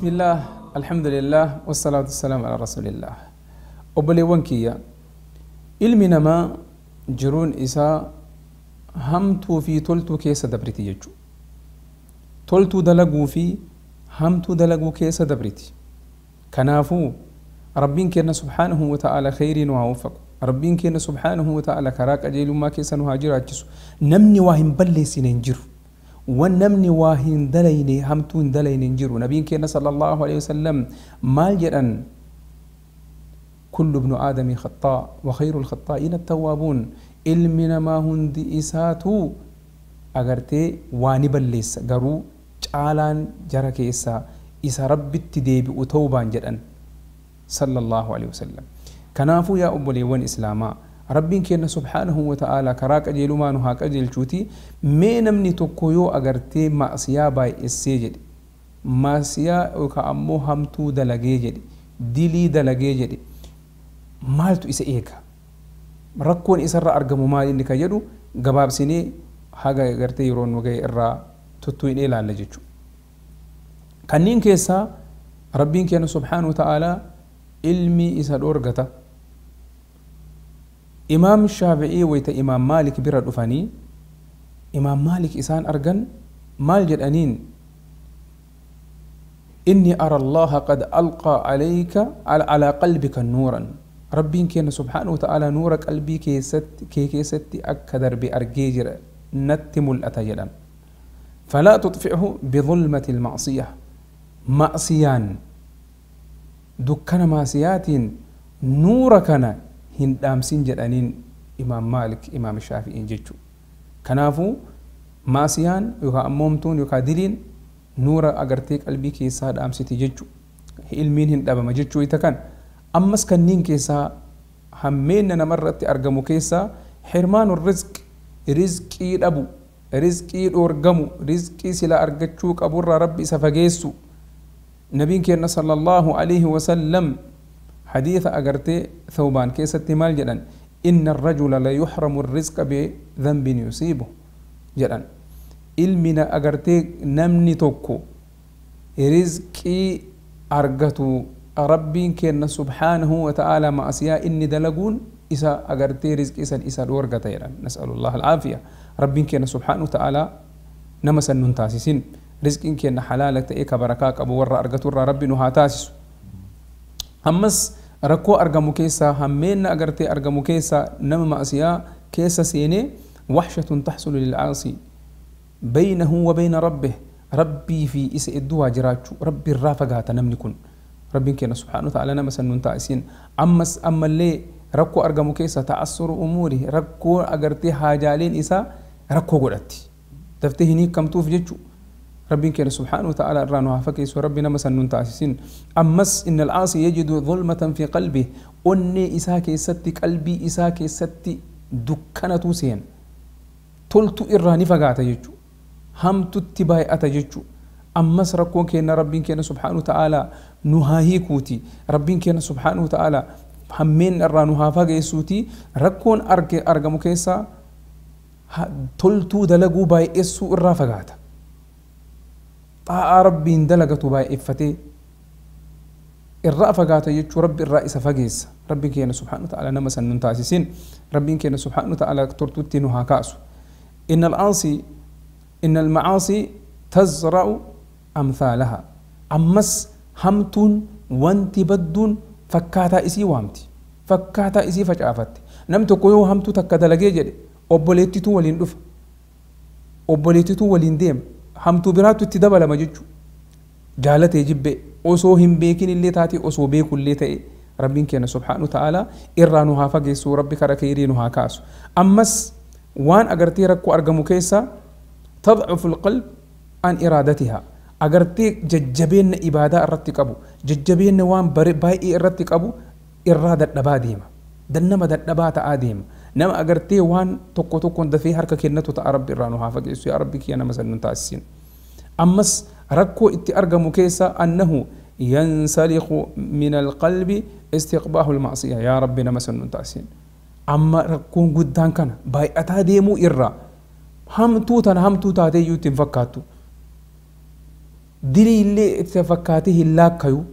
بسم الله، الحمد لله، والصلاة والسلام على رسول الله. Obboleewwan kiyya, ilmi namaa jiruun isaa hamtuu fi toltuu keessa dabriti jechuudha. Toltuu dalaguu fi hamtuu dalaguu keessa dabriti. Kanaafuu Rabbiin keenya سبحانه وتعالى khayrii nu haa waffaqu. Rabbiin keenya سبحانه وتعالى karaa qajeelummaa keessa nu haa jiraachisu. Namni waa hin balleessine hin jiru. Wan namni waa hin dalayne, hamtuu hin dalayne hin jiru. Nabiin keenya صلى الله عليه وسلم maal jedhan? كل ابن آدم خطاء وخير الخطائين التوابون. Ilmi namaa hundi isaatu agartee waa ni balleessa, garuu caalaan jara keessaa isa Rabbitti deebi'u tawbaan jedhan صلى الله عليه وسلم. Kanaafuu yaa obboleewwan islaamaa, Rabbiin keenya سبحانه وتعالى karaa qajeelumaa nu haa qajeelchuuti. Mee namni tokko yoo agartee maasiyaa baay'essee jedhe, maasiyaa yookaan ammoo hamtuu dalagee jedhe, dilii dalagee jedhe, maaltu isa eega? Rakkoon isarra argamu maal inni ka jedhu gabaabsinee haga agartee yeroo nu ga'e irraa tuttuqnee ilaalla jechuudha. Kanneen keessaa Rabbiin keenya سبحانه وتعالى ilmi isa dhoorgata. Imaam Shaafi'ii wayita Imaam Maalik bira dhufanii Imaam Maalik isaan argan maal jedhaniin? إني أرى الله قد ألقى عليك على قلبك نورا. Rabbiin keenya سبحانه وتعالى nuura qalbii keessatti kee keessatti akka darbe argee jira, natti mul'ata jedhan. فلا تطفئه بظلمة المعصية. Ma'siyaan, dukkana maasiyaatiin nuura kana hin dhaamsin jedhaniin Imaam Maalik Imaam Shaafi'iin jechuu. Kanaafuu maasiyaan yookaan ammoomtuun yookaan diliin nuura agartee qalbii keessaa dhaamsiti jechuu. Ilmiin hin dhabama jechuu ita kan. Ammas kanneen keessaa hammeenna namarratti argamu keessaa حرمان الرزق, rizqii dhabu, rizqii dhoorgamu, rizqii sila argachuu qaburraa Rabbi isa fageessu. Nabiin keenya صلى الله عليه وسلم hadiisa agartee Thawbaan keessatti maal jedhan? إن الرجل ليحرم الرزق بذنب يصيبه jedhan. Ilmi agartee namni tokko rizqii argatu Rabbiin keenya سبحانه وتعالى ma'asiyaa inni dalaguun isa agartee rizqii san isa dhoorgata jedhan. نسأل الله العافية. Rabbiin keenya سبحانه وتعالى nama san nun taasisin. Rizqiin keenya halaala ta'e ka barakaa qabu warra argatu irraa Rabbi nu haa taasisu. Ammas rakkoo argamu keessaa, hammeenna agartee argamu keessaa, nama ma'asiyaa keessa seenee وحشة تحصل للعاصي بينه وبين ربه. Rabbii fi isa iddoo waa jiraachuu, Rabbi irraa fagaata namni kun. Rabbiin keenya سبحانه وتعالى nama san nun taasisin. Ammas ammallee rakkoo argamu keessa تعسر أموره. Rakkoo agartee haajaaleen isaa rakkoo godhatti, daftee hin hiikamtuuf jechuu. Rabbiin keenya سبحانه وتعالى irraa nu haa fageessu. Rabbi nama san nun taasisin. Ammas إن العاصي يجد ظلمة في قلبه. Onnee isaa keessatti, qalbii isaa keessatti dukkanatu seen. Toltu irraa ni fagaata jechuu, hamtutti baay'ata jechuu. Ammas rakkoon keenya Rabbiin keenya سبحانه وتعالى nu haa hiikuuti, Rabbiin keenya سبحانه وتعالى hammeen irraa nu haa fageessuuti. Rakkoon argamu keessaa toltuu dalaguu baay'essuu irraa fagaata. Xaa'aa Rabbiin dalagatu baay'effatee irraa fagaata jechuu. Rabbi irraa isa fageessa. Rabbiin keenya سبحانه وتعالى nama san nun taasisin. Rabbiin keenya سبحانه وتعالى toltuutti nu haa kaasu. إن المعاصي تزرع أمثالها. Ammas hamtuun, wanti badduun fakkaataa isii waamti, fakkaataa isii facaafatti. Nam tokko yoo hamtuu takka dalagee jedhe, obboleettituu waliin dhufa, obboleettituu waliin deema, hamtuu biraattu itti dabalama jechuu. Jaalatee jibbee, osoo hin beekin illee taate, osoo beeku illee ta'e, Rabbiin keenya سبحانه وتعالى irraa nu haa fageessu. Rabbi kara khayrii nu haa kaasu. Ammas waan agartee rakkoo argamu keessa تضعف القلب عن إرادتها. Agartee jajjabeenna ibaadaa irratti qabu, jajjabeenna waan baay'ee irratti qabu irraa dadhabaa deema, nama dadhabaa ta'aa deema, nama agartee waan tokko tokkoon dafee harka kennatu ta'a. Rabbi irraa nu haa fageessu. Yaa Rabbi kiyya, nama san nun taasisin. Ammas rakkoo itti argamu keessa أنه ينسلخ من القلب استقباح المعصية. Yaa Rabbi, nama san nun taasisin. Amma rakkoon guddaan kana baay'ataa deemuu irraa hamtuu tana hamtuu taatee iyyuu itti hin fakkaattu. Dilii illee itti fakkaatee hin laakkayu.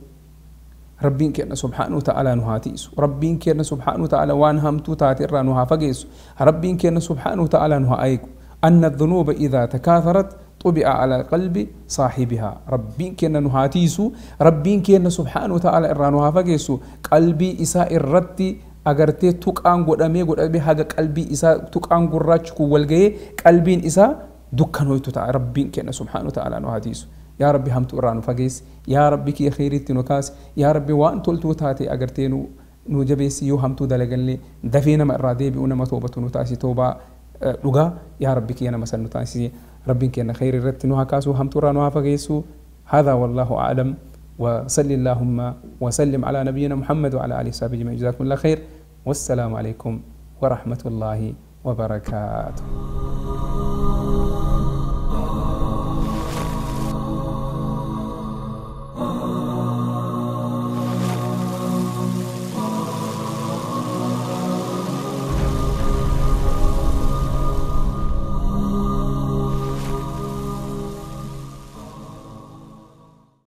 Rabbiin keenya subhaanahu wa ta'ala nu haa tiisu. Rabbiin keenya subhaanahu wa ta'ala waan hamtuu taate irraa nu haa fageessu. Rabbiin keenya subhaanahu wa ta'ala nu haa eegu. أن الذنوب إذا تكاثرت طبع على قلب صاحبها. ربين كنا نهاتيسو، ربين كنا سبحانه وتعالى إرانوها فقيسو. قلبي إساء الرتي أغرتي تقان قدامي قدامي حاجة قلبي إساء تقان قراتشكو والجي قلبين إساء دكانويتو تعالى. ربين كنا سبحانه وتعالى نهاتيسو. يا ربي همت إرانو فقيس، يا ربي كي خيري تنوكاس، يا ربي وان تلتو تاتي أغرتينو نوجبيسي يو همتو دلقلي دفينا ما إرادي بأونا ما توبة نتاسي توبة dhugaa. Yaa rabbi kiyya nama san nu taasisi. Rabbiin keenya khayri irratti nu haa kaasu, hamtuurraa nu haa fageessu. هذا والله أعلم، وصل اللهم وسلم على نبينا محمد وعلى آله وصحبه أجمعين. جزاكم الله خير، والسلام عليكم ورحمة الله وبركاته.